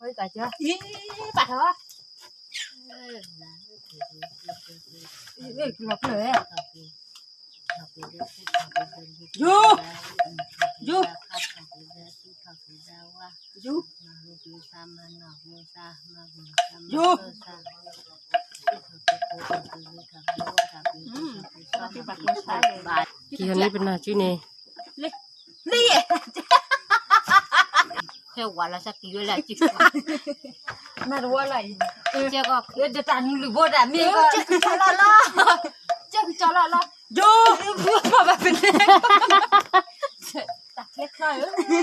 ပာ်ထီၣ်, လီၤဖျၢၣ်, ယူ, ယူ, ယူ, ယူ, ကံၤဟီန့ၣ်ပနၢ်စုန့ၣ်, လံ, ဟဲဝၤလီၤစကံၤဝဲလၢ, မၤတဝီလီၤအံၤ, ဒတၢ်နုာ်လုၢ်ဘိတၢ်မ့ၢ်, ကၠီလီၤလီၤ, ကၠီလီၤလီၤ, ယိ, ဘၣ်ဘၣ်ပန့ၣ်, တၢ်ချဲချါဧၢ ဟ့ၣ်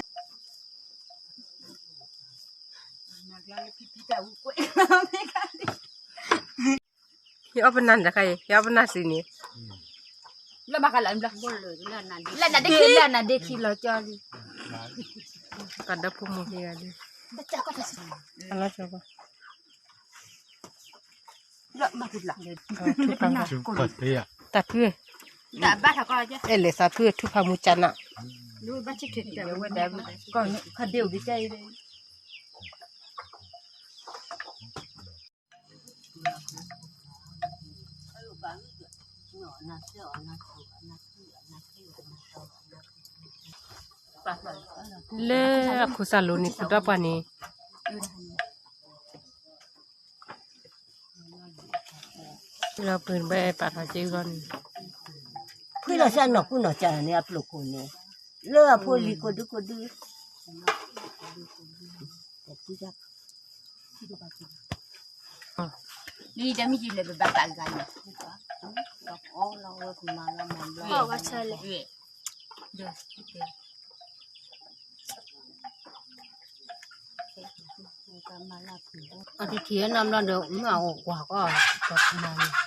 အီၣ်ပနၢ်တခါအံၤ, ဟ့ၣ်အီၣ်ပနၢ်စံးန့ၣ်, လၢဘၣ်ဃးလၢ, လၢနဒ့ခံလီၤကၠီလံ, ကဒီဖိမိၢ်ဟ့ၣ်ဂၤလံ, အလီၤကၠီဘၣ်, တၢ်ဖု, အဲၣ်လဲၤသးဖု ထူဖးမူကနၣ် လၢအခိၣ်စၢ်လိၤန့ၣ် ခိၣ်ဒီပှၢ်န့ၣ်, လၢပှ့ၤဘၣ်ပာ်ထီၣ်က့ၤလီၤန့ၣ်, ဖှံလီၤစၢ်နီၢ်ကူနီၢ်ကၢ်န့ၣ် အပျိၢ်ခိၣ်န့ၣ်, လၢအဖိလံၤကိးဒုကိးဒု, လံတမံၤယလဲၤပဘၣ်သးဂၤန့ၣ်, အီလီၤဝဲကမၤလီၤမၤဘျီ, အတထံၣ်နီတဘျီဒီး မ့ၢ်အအိၣ်ကွၢ်ကီၢ်, ကမၤ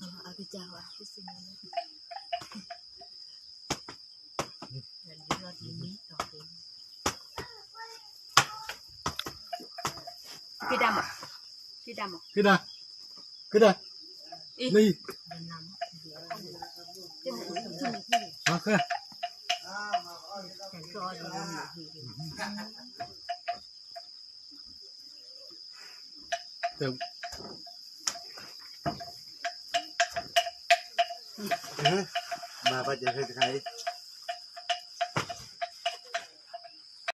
န့ၣ်, ကဒါမး, ကဒါမး, ကဒါ, ကဒါ, လံ, မၤဘၣ်ကဲဖဲတခါအံၤ,